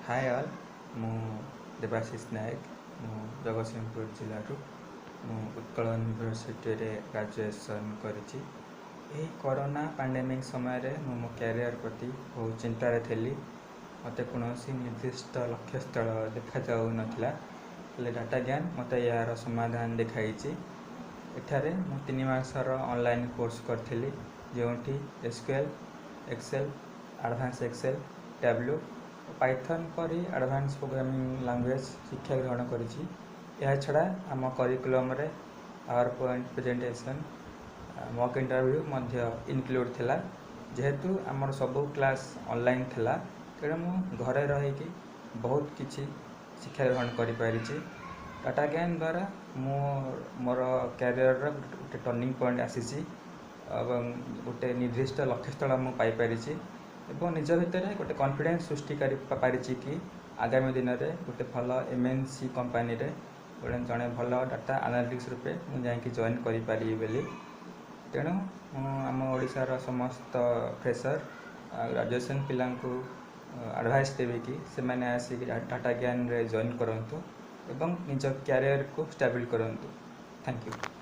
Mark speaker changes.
Speaker 1: ହାଏ all, ମୁଁ ଦେବାଶିଷ ନାୟକ। ମୁଁ ଜଗତସିଂହପୁର ଜିଲ୍ଲାରୁ। ମୁଁ ଉତ୍କଳ ୟୁନିଭର୍ସିଟିରେ ଗ୍ରାଜୁଏସନ୍ କରିଛି। ଏହି କରୋନା ପାଣ୍ଡେମିକ୍ ସମୟରେ ମୁଁ ମୋ କ୍ୟାରିୟର ପ୍ରତି ବହୁତ ଚିନ୍ତାରେ ଥିଲି। ମୋତେ କୌଣସି ନିର୍ଦ୍ଦିଷ୍ଟ ଲକ୍ଷ୍ୟସ୍ଥଳ ଦେଖାଯାଉନଥିଲା। ହେଲେ ଡାଟା ଜ୍ଞାନ ମୋତେ ଏହାର ସମାଧାନ ଦେଖାଇଛି। ଏଠାରେ ମୁଁ 3 ମାସର ଅନଲାଇନ୍ କୋର୍ସ କରିଥିଲି, ଯେଉଁଠି SQL, Excel, advance Excel, Tableau ଓ ପାଇଥନ୍ ପରି ଆଡ଼ଭାନ୍ସ ପ୍ରୋଗ୍ରାମିଂ ଲାଙ୍ଗୁଏଜ୍ ଶିକ୍ଷା ଗ୍ରହଣ କରିଛି। ଏହା ଛଡ଼ା ଆମ କରିକୁଲମ୍ରେ power point presentation, mock interview ମଧ୍ୟ ଇନକ୍ଲୁଡ଼ ଥିଲା। ଯେହେତୁ ଆମର ସବୁ କ୍ଲାସ୍ ଅନଲାଇନ୍ ଥିଲା, ତେଣୁ ମୁଁ ଘରେ ରହିକି ବହୁତ କିଛି ଶିକ୍ଷା ଗ୍ରହଣ କରିପାରିଛି। ଡାଟା ଜ୍ଞାନ ଦ୍ୱାରା ମୁଁ ମୋର କ୍ୟାରିୟରର ଗୋଟେ ଟର୍ଣ୍ଣିଂ ପଏଣ୍ଟ ଆସିଛି ଏବଂ ଗୋଟେ ନିର୍ଦ୍ଦିଷ୍ଟ ଲକ୍ଷ୍ୟସ୍ଥଳ ମୁଁ ପାଇପାରିଛି ଏବଂ ନିଜ ଭିତରେ ଗୋଟେ କନଫିଡେନ୍ସ ସୃଷ୍ଟି କରିପାରିଛି କି ଆଗାମୀ ଦିନରେ ଗୋଟେ ଭଲ ଏମଏନସି କମ୍ପାନୀରେ ଗୋଟେ ଜଣେ ଭଲ ଡାଟା ଆନାଲିଟିକ୍ସ ରୂପେ ମୁଁ ଯାଇକି ଜଏନ୍ କରିପାରିବି ବୋଲି। ତେଣୁ ମୁଁ ଆମ ଓଡ଼ିଶାର ସମସ୍ତ ଫ୍ରେସର୍ ଆଉ ଗ୍ରାଜୁଏସନ୍ ପିଲାଙ୍କୁ ଆଡ଼ଭାଇସ୍ ଦେବି କି ସେମାନେ ଆସିକି ଡାଟା ଜ୍ଞାନରେ ଜଏନ୍ କରନ୍ତୁ ଏବଂ ନିଜ କ୍ୟାରିୟରକୁ ଷ୍ଟାବିଲ୍ କରନ୍ତୁ। Thank you.